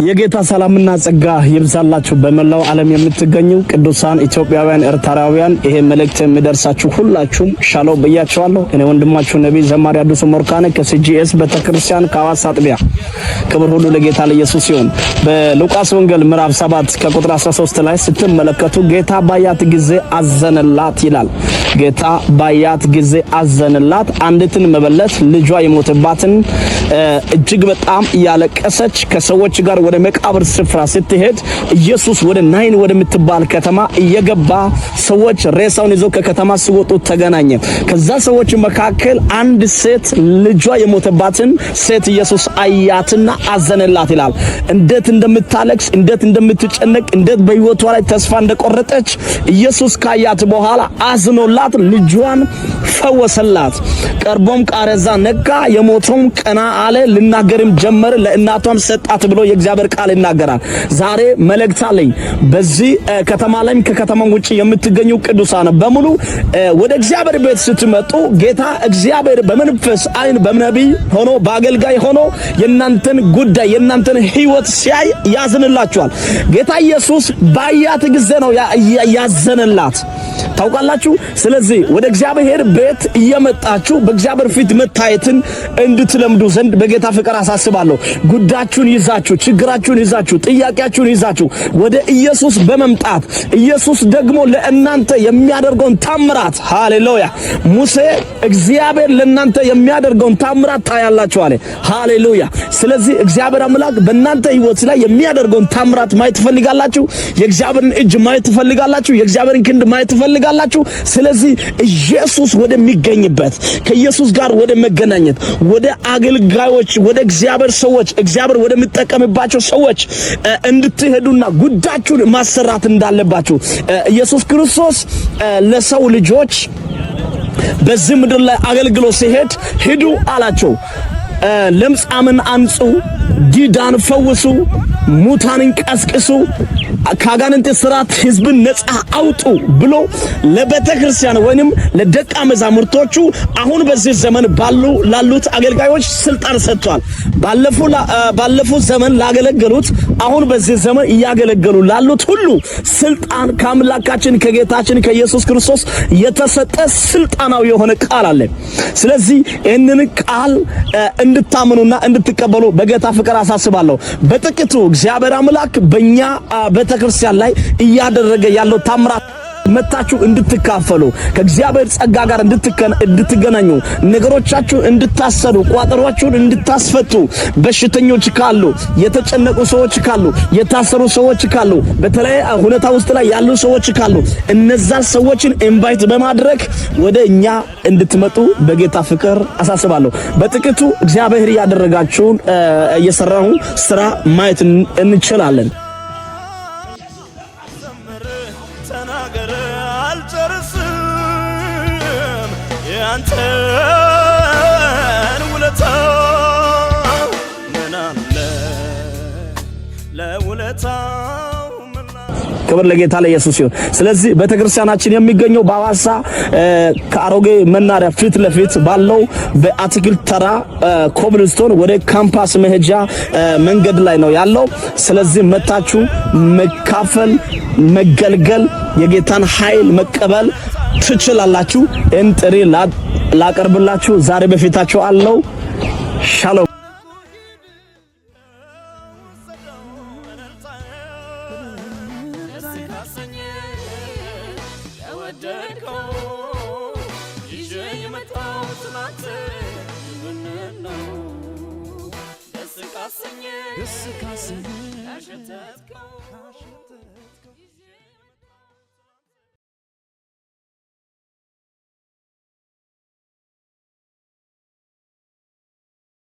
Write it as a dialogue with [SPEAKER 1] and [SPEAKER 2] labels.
[SPEAKER 1] የጌታ ሰላምና ጸጋ ይብዛላችሁ። በመላው ዓለም የምትገኙ ቅዱሳን ኢትዮጵያውያን፣ ኤርትራውያን፣ ይሄ መልእክት የሚደርሳችሁ ሁላችሁም ሻሎም ብያችኋለሁ። እኔ ወንድማችሁ ነቢይ ዘማሪ አዲሱ ሞርካነ ከ CGS ቤተክርስቲያን ከሐዋሳ አጥቢያ። ክብር ሁሉ ለጌታ ለኢየሱስ ይሁን። በሉቃስ ወንጌል ምዕራፍ 7 ከቁጥር 13 ላይ ስትመለከቱ ጌታ ባያት ጊዜ አዘነላት ይላል። ጌታ ባያት ጊዜ አዘነላት። አንዲትን መበለት ልጇ የሞተባትን እጅግ በጣም እያለቀሰች ከሰዎች ጋር ወደ መቃብር ስፍራ ስትሄድ ኢየሱስ ወደ ናይን ወደምትባል ከተማ እየገባ ሰዎች ሬሳውን ይዘው ከከተማ ሲወጡ ተገናኘ። ከዛ ሰዎች መካከል አንድ ሴት ልጇ የሞተባትን ሴት ኢየሱስ አያትና አዘነላት ይላል። እንዴት እንደምታለቅስ፣ እንዴት እንደምትጨነቅ፣ እንዴት በሕይወቷ ላይ ተስፋ እንደቆረጠች ኢየሱስ ካያት በኋላ አዝኖላት ልጇን ፈወሰላት። ቀርቦም ቃሬዛ ነካ፣ የሞተውም ቀና አለ፣ ሊናገርም ጀመረ፣ ለእናቷም ሰጣት ብሎ የእግዚአብሔር ቃል ይናገራል። ዛሬ መልእክት አለኝ። በዚህ ከተማ ላይም ከከተማ ውጭ የምትገኙ ቅዱሳን በሙሉ ወደ እግዚአብሔር ቤት ስትመጡ ጌታ እግዚአብሔር በመንፈስ ዓይን በነቢይ ሆኖ በአገልጋይ ሆኖ የእናንተን ጉዳይ የእናንተን ሕይወት ሲያይ ያዝንላችኋል። ጌታ ኢየሱስ ባያት ጊዜ ነው ያዘነላት። ታውቃላችሁ። ስለዚህ ወደ እግዚአብሔር ቤት እየመጣችሁ በእግዚአብሔር ፊት መታየትን እንድትለምዱ ዘንድ በጌታ ፍቅር አሳስባለሁ። ጉዳችሁን ይዛችሁ፣ ችግራችሁን ይዛችሁ፣ ጥያቄያችሁን ይዛችሁ ወደ ኢየሱስ በመምጣት ኢየሱስ ደግሞ ለእናንተ የሚያደርገውን ታምራት፣ ሃሌሉያ፣ ሙሴ እግዚአብሔር ለእናንተ የሚያደርገውን ታምራት ታያላችሁ አለ። ሃሌሉያ። ስለዚህ እግዚአብሔር አምላክ በእናንተ ሕይወት ላይ የሚያደርገውን ታምራት ማየት ትፈልጋላችሁ? የእግዚአብሔርን እጅ ማየት ትፈልጋላችሁ? የእግዚአብሔርን ክንድ ማየት ትፈልጋላችሁ? ስለዚህ ኢየሱስ ወደሚገኝበት፣ ከኢየሱስ ጋር ወደ መገናኘት፣ ወደ አገልጋዮች፣ ወደ እግዚአብሔር ሰዎች፣ እግዚአብሔር ወደሚጠቀምባቸው ሰዎች እንድትሄዱና ጉዳችሁን ማሰራት እንዳለባችሁ፣ ኢየሱስ ክርስቶስ ለሰው ልጆች በዚህ ምድር ላይ አገልግሎ ሲሄድ ሂዱ አላቸው። ለምጻምን አንጹ፣ ዲዳን ፈውሱ፣ ሙታንን ቀስቅሱ፣ ከአጋንንት እስራት ህዝብን ነፃ አውጡ ብሎ ለቤተ ክርስቲያን ወይንም ለደቀ መዛሙርቶቹ አሁን በዚህ ዘመን ባሉ ላሉት አገልጋዮች ስልጣን ሰጥቷል። ባለፉት ዘመን ላገለገሉት፣ አሁን በዚህ ዘመን እያገለገሉ ላሉት ሁሉ ስልጣን ከአምላካችን ከጌታችን ከኢየሱስ ክርስቶስ የተሰጠ ስልጣናዊ የሆነ ቃል አለ። ስለዚህ ይህንን ቃል እንድታምኑና እንድትቀበሉ በጌታ ፍቅር አሳስባለሁ። በጥቂቱ እግዚአብሔር አምላክ በእኛ ቤተክርስቲያን ላይ እያደረገ ያለው ታምራት መታችሁ እንድትካፈሉ፣ ከእግዚአብሔር ጸጋ ጋር እንድትገናኙ፣ ነገሮቻችሁ እንድታሰሩ፣ ቋጠሯችሁን እንድታስፈቱ፣ በሽተኞች ካሉ፣ የተጨነቁ ሰዎች ካሉ፣ የታሰሩ ሰዎች ካሉ፣ በተለያየ ሁኔታ ውስጥ ላይ ያሉ ሰዎች ካሉ እነዛ ሰዎችን invite በማድረግ ወደ እኛ እንድትመጡ በጌታ ፍቅር አሳስባለሁ። በጥቂቱ እግዚአብሔር ያደረጋችሁን እየሰራሁ ስራ ማየት እንችላለን።
[SPEAKER 2] ዘምር ተናገር አልጨርስም ያንተን ውለታ፣ ምን አለ ለውለታው
[SPEAKER 1] ክብር ለጌታ ለኢየሱስ ይሁን። ስለዚህ ቤተክርስቲያናችን የሚገኘው በሐዋሳ ከአሮጌ መናኸሪያ ፊት ለፊት ባለው በአትክልት ተራ ኮብልስቶን ወደ ካምፓስ መሄጃ መንገድ ላይ ነው ያለው። ስለዚህ መታችሁ መካፈል፣ መገልገል፣ የጌታን ኃይል መቀበል ትችላላችሁ። ይህን ጥሪ ላቀርብላችሁ ዛሬ በፊታችሁ አለው። ሻሎም።
[SPEAKER 2] ደስ ካሰኘ ከወደድከው ይዤ የመጣው ትናንት ይህንን ነው። ደስ ካሰኘ
[SPEAKER 3] ደስ ካሰኘ
[SPEAKER 2] ካሸተትከው
[SPEAKER 3] ካሸተትከው።